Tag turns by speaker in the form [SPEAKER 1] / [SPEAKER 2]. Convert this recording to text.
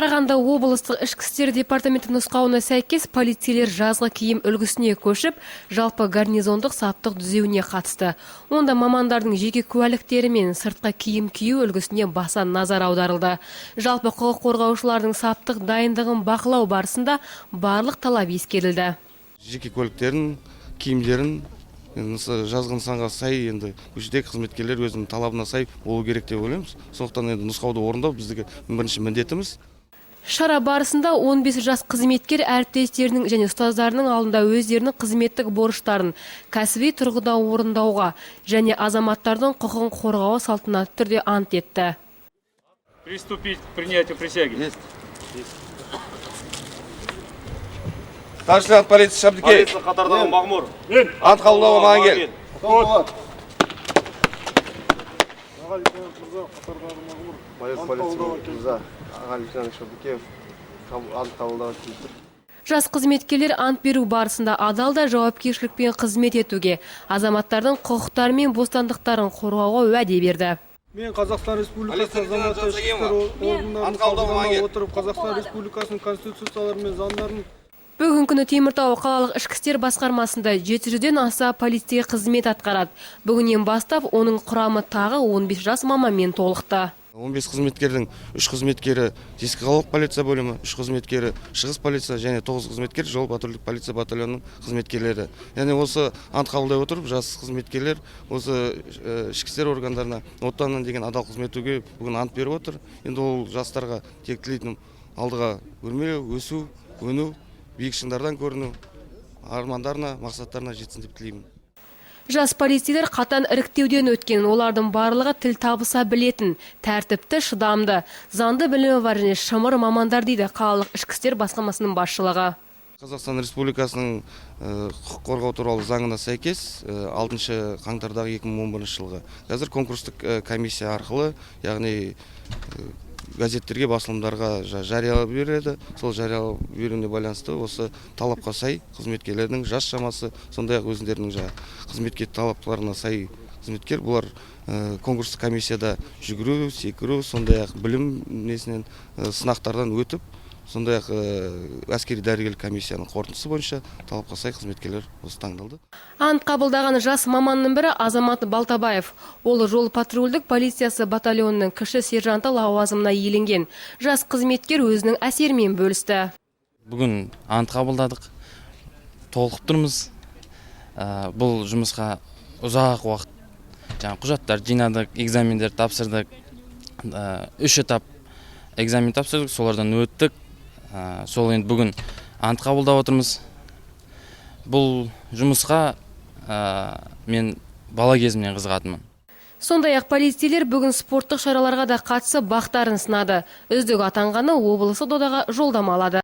[SPEAKER 1] Қарағанды облыстық ішкі істер департаменті нұсқауына сәйкес полицейлер жазғы киім үлгісіне көшіп, жалпы гарнизондық саптық түзеуіне қатысты. Онда мамандардың жеке куәліктері мен сыртқы киім кию үлгісіне баса назар аударылды. Жалпы құқық қорғаушылардың саптық дайындығын бақылау барысында барлық талап ескерілді.
[SPEAKER 2] Жеке куәліктерін, киімдерін енді жазғы нысанға сай, енді көшедегі қызметкерлер өзінің талабына сай болу керек деп ойлаймыз. Сондықтан енді нұсқауды орындау біздікі бірінші міндетіміз.
[SPEAKER 1] Шара барысында 15 жас қызметкер әріптестерінің және ұстаздарының алдында өздерінің қызметтік борыштарын кәсіби тұрғыда орындауға және азаматтардың құқығын қорғауға салтанатты түрде ант етті.
[SPEAKER 3] Приступить к принятию присяги.
[SPEAKER 2] Есть. Старший лейтенант полиции Шабдикеев.
[SPEAKER 3] Полиция қатардағы Мағмұр.
[SPEAKER 2] Ант қабылдауға маған кел.
[SPEAKER 4] Аға лейтенант мырза, қатардағы Мағмұр.
[SPEAKER 5] Майор
[SPEAKER 4] Ант
[SPEAKER 5] полиция
[SPEAKER 4] қабылдауға келді.
[SPEAKER 5] Мырза, аға лейтенант Шабдикеев ант қабылдауға келді.
[SPEAKER 1] Жас қызметкерлер ант беру барысында адал да жауапкершілікпен қызмет етуге, азаматтардың құқықтары мен бостандықтарын қорғауға уәде берді.
[SPEAKER 4] Мен, Қазақстан Республикасы
[SPEAKER 2] Полиция лейтенанты
[SPEAKER 4] азаматы, ішкі істер
[SPEAKER 2] Жансагимова.
[SPEAKER 4] органдарының
[SPEAKER 2] Ант қабылдауға
[SPEAKER 4] қабылдана
[SPEAKER 2] маған
[SPEAKER 4] отырып, Қазақстан Республикасының Конституциялары мен заңдарын
[SPEAKER 1] Бүгінгі күні Теміртау қалалық ішкі істер басқармасында 700-ден аса полицей қызмет атқарады. Бүгіннен бастап оның құрамы тағы 15 жас маманмен толықты.
[SPEAKER 2] 15 қызметкердің 3 қызметкері Ескі қалалық полиция бөлімі, 3 қызметкері Шығыс полиция және 9 қызметкер жол патрульдік полиция батальонының қызметкерлері. Яғни осы ант қабылдай отырып, жас қызметкерлер осы ішкі істер органдарына, Отанына деген адал қызмет етуге бүгін ант беріп отыр. Енді ол жастарға тек тілейтінім: алдыға өрмелеу, өсу, өну, биік шыңдардан көріну, армандарына, мақсаттарына жетсін деп тілеймін.
[SPEAKER 1] Жас полицейлер қатаң іріктеуден өткен. Олардың барлығы тіл табыса білетін, тәртіпті, шыдамды, заңды білімі бар және шымыр мамандар, дейді қалалық ішкі істер басқармасының басшылығы.
[SPEAKER 2] Қазақстан Республикасының құқық қорғау туралы заңына сәйкес, 6 қаңтардағы 2011 жылғы қазір конкурстық комиссия арқылы, яғни газеттерге, басылымдарға жариялап береді. Сол жариялап беруіне байланысты осы талапқа сай қызметкерлердің жас шамасы, сондай ақ өздерінің жаңағы қызметке талаптарына сай қызметкер бұлар конкурстық комиссияда жүгіру, секіру, сондай ақ білім несінен сынақтардан өтіп, сондай ақ әскери дәрігерлік комиссияның қорытындысы бойынша талапқа сай қызметкерлер осы таңдалды.
[SPEAKER 1] Ант қабылдаған жас маманның бірі — Азамат Балтабаев. Ол жол патрульдік полициясы батальонының кіші сержанты лауазымына иеленген. Жас қызметкер өзінің әсерімен бөлісті.
[SPEAKER 6] Бүгін ант қабылдадық, толқып тұрмыз. Бұл жұмысқа ұзақ уақыт жаңа құжаттар жинадық, экзамендер тапсырдық. Үш этап экзамен тапсырдық, солардан өттік. Сол енді бүгін ант қабылдап отырмыз. Бұл жұмысқа мен бала кезімнен қызығатынмын.
[SPEAKER 1] Сондай-ақ полицейлер бүгін спорттық шараларға да қатысып, бақтарын сынады. Үздік атанғаны облыстық додаға жолдама алады.